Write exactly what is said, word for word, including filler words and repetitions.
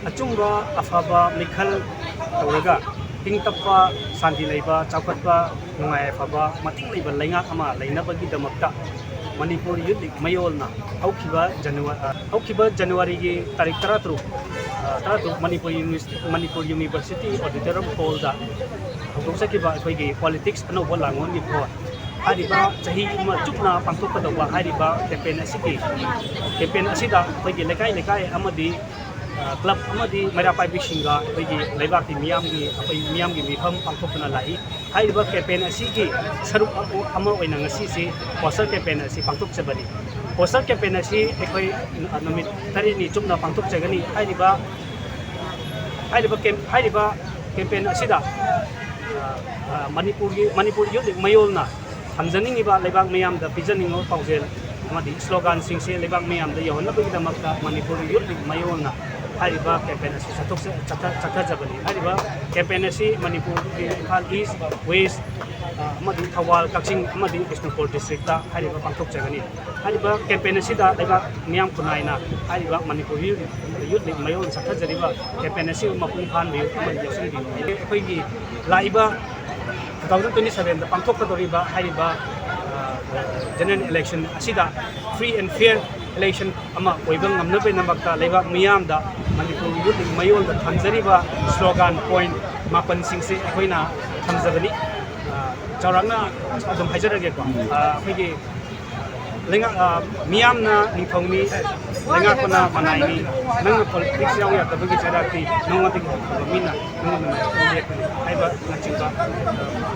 ꯑꯆꯨꯝꯕ ꯑꯐꯕ ꯃꯤꯈꯜ ꯇꯧꯔꯒ ꯏꯪ ꯇꯞꯄ, ꯁꯥꯟꯇꯤ ꯂꯩꯕ, ꯆꯥꯎꯈꯠꯄ, ꯅꯨꯡꯉꯥꯏ ꯌꯥꯏꯐꯕ, ꯃꯇꯤꯡ ꯂꯩꯕ ꯂꯩꯉꯥꯛ ꯑꯃ ꯂꯩꯅꯕꯒꯤꯗꯃꯛꯇ ꯃꯅꯤꯄꯨꯔ ꯌꯨꯠ ꯂꯤꯒ ꯃꯌꯣꯜꯅ ꯍꯧꯈꯤꯕ ꯖꯅꯋꯥ-, ꯑ, ꯍꯧꯈꯤꯕ ꯖꯅꯋꯥꯔꯤꯒꯤ ꯇꯥꯔꯤꯛ ꯇꯔꯥꯇꯔꯨꯛ, ꯑ, ꯇꯔꯥꯇꯔꯨꯛ Manipur university, Manipur university auditorium ꯍꯣꯜꯗ ꯍꯧꯗꯣꯛꯆꯈꯤꯕ ꯑꯩꯈꯣꯏꯒꯤ ꯄꯣꯂꯤꯇꯤꯛꯁ ꯑꯅꯧꯕ ꯂꯥꯡꯑꯣꯟꯒꯤ ꯐꯣꯔ ꯍꯥꯏꯔꯤꯕ ꯆꯍꯤ ꯑꯃ ꯆꯨꯞꯅ ꯄꯥꯡꯊꯣꯛꯀꯗꯧꯕ ꯍꯥꯏꯔꯤꯕ ꯀꯦꯝꯄꯦꯟ ꯑꯁꯤꯒꯤ, ꯀꯦꯝꯄꯦꯟ ꯑꯁꯤꯗ ꯑꯩꯈꯣꯏꯒꯤ ꯂꯩꯀꯥꯏ ꯂꯩꯀꯥꯏ ꯑꯃꯗꯤ, ꯑ, ꯀ꯭ꯂꯕ ꯑꯃꯗꯤ ꯃꯩꯔꯥ ꯄꯥꯏꯕꯤꯁꯤꯡꯒ ꯑꯩꯈꯣꯏꯒꯤ ꯂꯩꯕꯥꯛꯀꯤ ꯃꯤꯌꯥꯝꯒꯤ, ꯑꯩꯈꯣꯏ ꯃꯤꯌꯥꯝꯒꯤ ꯃꯤꯐꯝ ꯄꯥꯡꯊꯣꯛꯇꯨꯅ ꯂꯥꯛꯏ꯫ ꯍꯥꯏꯔꯤꯕ ꯀꯦꯝꯄꯦꯟ ꯑꯁꯤꯒꯤ ꯁꯔꯨꯛ ꯑꯃ ꯑꯣꯏꯅ ꯉꯁꯤꯁꯤ ꯄꯣꯁꯇꯔ ꯀꯦꯝꯄꯦꯟ ꯑꯁꯤ ꯄꯥꯡꯊꯣꯛꯆꯕꯅꯤ꯫ ꯄꯣꯁꯇꯔ ꯀꯦꯝꯄꯦꯟ ꯑꯁꯤ ꯑꯩꯈꯣꯏ ꯅꯨꯃꯤꯠ ꯇꯔꯦꯠꯅꯤ ꯆꯨꯞꯅ ꯄꯥꯡꯊꯣꯛꯆꯒꯅꯤ꯫ ꯍꯥꯏꯔꯤꯕ, ꯍꯥꯏꯔꯤꯕ ꯀꯦꯝ-, ꯍꯥꯏꯔꯤꯕ ꯀꯦꯝꯄꯦꯟ ꯑꯁꯤꯗ, ꯑ, ꯑ, ꯃꯅꯤꯄꯨꯔꯒꯤ, ꯃꯅꯤꯄꯨꯔ ꯌꯨꯠ ꯂꯤꯒ ꯃꯌꯣꯜꯅ ꯊꯝꯖꯅꯤꯡꯉꯤꯕ ꯂꯩꯕꯥꯛ ꯃꯤꯌꯥꯝꯗ ꯄꯤꯖꯅꯤꯡꯕ ꯄꯥꯎꯖꯦꯜ ꯑꯃꯗꯤ ꯁ꯭ꯂꯣꯒꯥꯟꯁꯤꯡꯁꯦ ꯂꯩꯕꯥꯛ ꯃꯤꯌꯥꯝꯗ ꯌꯧꯍꯟꯅꯕꯒꯤꯗꯃꯛꯇ ꯃꯅꯤꯄꯨꯔ ꯌꯨꯠ ꯂꯤꯒ ꯃꯌꯣꯜꯅ ꯍꯥꯏꯔꯤꯕ ꯀꯦꯝꯄꯦꯟ ꯑꯁꯤ ꯆꯠꯊꯣꯛꯆ-, ꯆꯠꯊ-, ꯆꯠꯊꯖꯕꯅꯤ꯫ ꯍꯥꯏꯔꯤꯕ ꯀꯦꯝꯄꯦꯟ ꯑꯁꯤ ꯃꯅꯤꯄꯨꯔꯒꯤ ꯏꯝꯐꯥꯜ ꯏꯁ, ꯋꯦꯁ, ꯑ, ꯑꯃꯗꯤ ꯊꯧꯕꯥꯜ, ꯀꯛꯆꯤꯡ ꯑꯃꯗꯤ ꯕꯤꯁꯅꯨꯄꯨꯔ ꯗꯤꯁꯇ꯭ꯔꯤꯛꯇ ꯍꯥꯏꯔꯤꯕ ꯄꯥꯡꯊꯣꯛꯆꯒꯅꯤ꯫ ꯍꯥꯏꯔꯤꯕ ꯀꯦꯝꯄꯦꯟ ꯑꯁꯤꯗ ꯂꯩꯕꯥꯛ ꯃꯤꯌꯥꯝ ꯈꯨꯟꯅꯥꯏꯅ ꯍꯥꯏꯔꯤꯕ ꯃꯅꯤꯄꯨꯔ ꯌꯨꯠ ꯂꯤꯒ ꯃꯌꯣꯜꯅ ꯆꯠꯊꯖꯔꯤꯕ ꯀꯦꯝꯄꯦꯟ ꯑꯁꯤꯕꯨ ꯃꯄꯨꯡ ꯐꯥꯍꯟꯕꯤꯌꯨ ꯑꯃꯗꯤ ꯌꯥꯎꯁꯤꯟꯕꯤꯌꯨ꯫ ꯑꯩꯈꯣꯏꯒꯤ ꯂꯥꯛꯏꯕ two thousand twenty sevenꯗ ꯄꯥꯡꯊꯣꯛꯀꯗꯧꯔꯤꯕ ꯍꯥꯏꯔꯤꯕ, ꯑ, ꯖꯦꯅꯔꯦꯜ ꯏꯂꯦꯛꯁꯟ ꯑꯁꯤꯗ free and fair election ꯑꯃ ꯑꯣꯏꯕ ꯉꯝꯅꯕꯒꯤꯗꯃꯛꯇ ꯂꯩꯕꯥꯛ ꯃꯤꯌꯥꯝꯗ ꯃꯅꯤꯄꯨꯔ ꯌꯨꯠ ꯂꯤꯒ ꯃꯌꯣꯜꯗ ꯊꯝꯖꯔꯤꯕ ꯁ꯭ꯂꯣꯒꯥꯟ ꯄꯣꯏꯟꯠ ꯃꯥꯄꯟꯁꯤꯡꯁꯦ ꯑꯩꯈꯣꯏꯅ ꯊꯝꯖꯕꯅꯤ꯫ ꯑ, ꯆꯥꯎꯔꯥꯛꯅ ꯑꯗꯨꯝ ꯍꯥꯏꯖꯔꯒꯦꯀꯣ꯫ ꯑ, ꯑꯩꯈꯣꯏꯒꯤ ꯂꯩꯉꯥꯛ, ꯑ, ꯃꯤꯌꯥꯝꯅ ꯅꯤꯡꯊꯧꯅꯤ, ꯂꯩꯉꯥꯛꯄꯅ ꯃꯅꯥꯏꯅꯤ, ꯅꯪꯅ ꯄꯣꯂꯤꯇꯤꯛꯁ ꯌꯥꯎ ꯌꯥꯗꯕꯒꯤ ꯆꯩꯔꯥꯛꯇꯤ ꯅꯉꯣꯟꯗꯒꯤ ꯍꯟꯊꯕ ꯃꯤꯅ ꯅꯉꯣꯟꯗ ꯃꯥꯏꯌꯣꯛꯇ ꯂꯦꯞꯀꯅꯤ ꯍꯥꯏꯕꯅꯆꯤꯡꯕ, ꯑ,